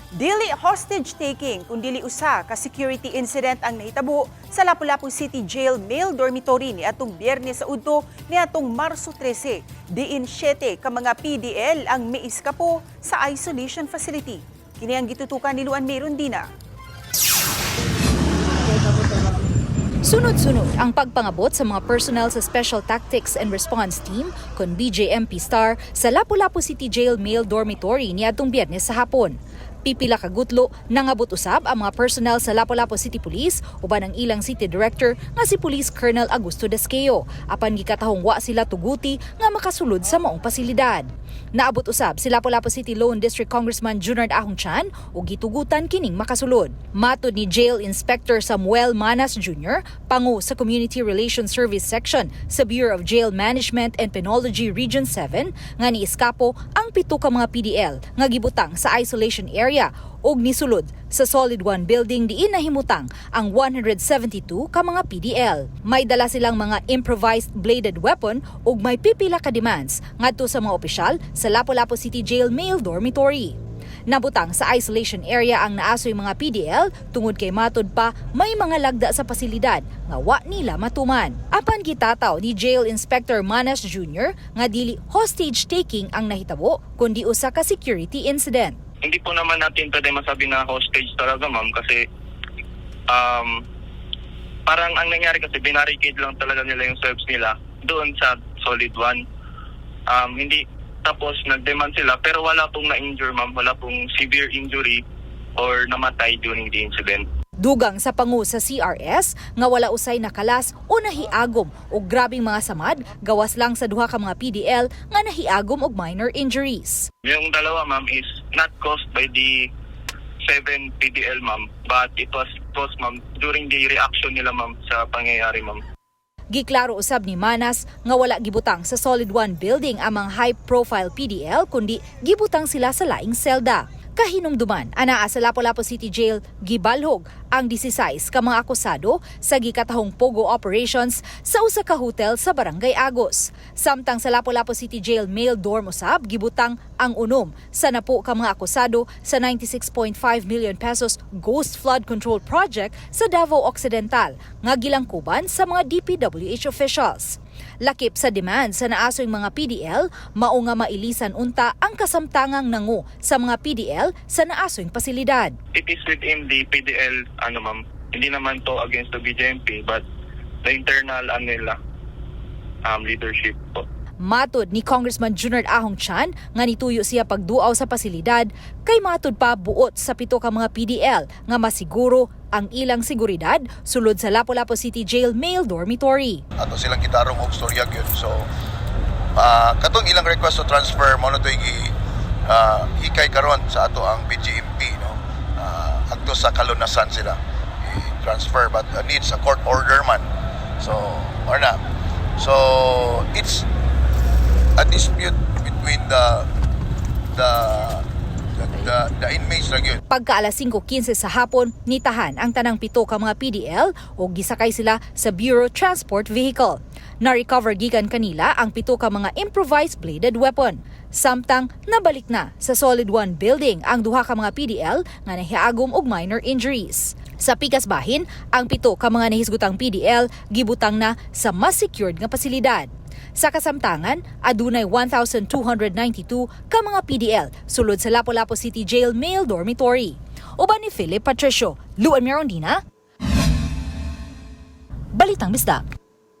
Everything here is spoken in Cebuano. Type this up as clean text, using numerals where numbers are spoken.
Dili hostage taking kung dili usa ka security incident ang nahitabo sa Lapu-Lapu City Jail Male Dormitory niadtong Biyernes sa udto niadtong Marso 13. Diin 7 ka mga PDL ang miiskapo sa isolation facility. Kini ang gitutukan ni Luan Merundina. Sunod-sunod ang pagpangabot sa mga personnel sa Special Tactics and Response Team kon BJMP Star sa Lapu-Lapu City Jail Male Dormitory niadtong Biyernes sa hapon. Pipila ka gutlo nangabot usab ang mga personnel sa Lapu-Lapu City Police uban ang ilang city director nga si Police Colonel Augusto Dasquio, apan gikatahong wa sila tuguti nga makasulod sa maong pasilidad. Naabot usab si Lapu-Lapu City Lone District Congressman Junard Ahong Chan ug gitugutan kining makasulod. Matod ni Jail Inspector Samuel Manas Jr., pangu sa Community Relations Service Section sa Bureau of Jail Management and Penology Region 7, nga niiskapo ang pito ka mga PDL nga gibutang sa isolation area ug nisulod sa Solid One building diin nahimutang ang 172 ka mga PDL. May dala silang mga improvised bladed weapon ug may pipila ka demands ngadto sa mga opisyal sa Lapu-Lapu City Jail Male Dormitory. Nabutang sa isolation area ang naasoy mga PDL tungod kay matod pa may mga lagda sa pasilidad nga wa nila matuman. Apan gitataw ni Jail Inspector Manas Jr. nga dili hostage taking ang nahitabo kundi usa ka security incident. Hindi po naman natin pwede masabi na hostage talaga, ma'am, kasi parang ang nangyari kasi, binarricade lang talaga nila yung selves nila doon sa Solid One. Hindi tapos nag-demand sila, pero wala pong na-injure, ma'am, wala pong severe injury or namatay during the incident. Dugang sa pangu sa CRS nga wala usay nakalas o nahiagom og grabing mga samad gawas lang sa duha ka mga PDL nga nahiagom og minor injuries. Yung dalawa, ma'am, is not caused by the 7 PDL, ma'am, but it was caused, ma'am, during the reaction nila, ma'am, sa pangyayari, ma'am. Giklaro usab ni Manas nga wala gibutang sa Solid One building ang mga high-profile PDL kundi gibutang sila sa laing selda. Kahinumduman, anaa sa Lapu-Lapu City Jail gibalhog ang 16 ka mga akusado sa gikatahong POGO operations sa usa ka hotel sa Barangay Agos. Samtang sa Lapu-Lapu City Jail Male Dorm usab gibutang ang 60 ka mga akusado sa 96.5 million pesos Ghost Flood Control Project sa Davao Occidental nga gilangkuban sa mga DPWH officials. Lakip sa demand sa naasoy mga PDL, mao nga mailisan unta ang kasamtangang nangu sa mga PDL sa naasoy pasilidad. It is within the PDL, ano, ma'am, hindi naman to against the BJMP, but the internal, ano nila, leadership po. Matod ni Congressman Junard Ahong Chan nga nituyo siya pagduaw sa pasilidad kay matod pa buot sa pito ka mga PDL nga masiguro ang ilang seguridad sulod sa Lapu-Lapu City Jail Male Dormitory. Ato silang gitarong og storya gyud. So katong ilang request to transfer mao na to'y gi hikay karon sa ato ang BJMP, no, adto sa kalunasan sila i-transfer, but needs a court order man. So or na, so it's a dispute between the inmates ra gyud. Pagka alas 5:15 sa hapon, nitahan ang tanang pito ka mga PDL o gisakay sila sa Bureau Transport Vehicle. Na-recover gikan kanila ang pito ka mga improvised bladed weapon. Samtang nabalik na sa Solid One building ang duha ka mga PDL nga nahiagom og minor injuries. Sa pikas bahin, ang pito ka mga nahisgutang PDL gibutang na sa mas secured nga pasilidad. Sa kasamtangan, adunay 1,292 ka mga PDL sulod sa Lapu-Lapu City Jail Male Dormitory. Uban ni Philip Patricio, Luan Mirondina, Balitang Bisdak.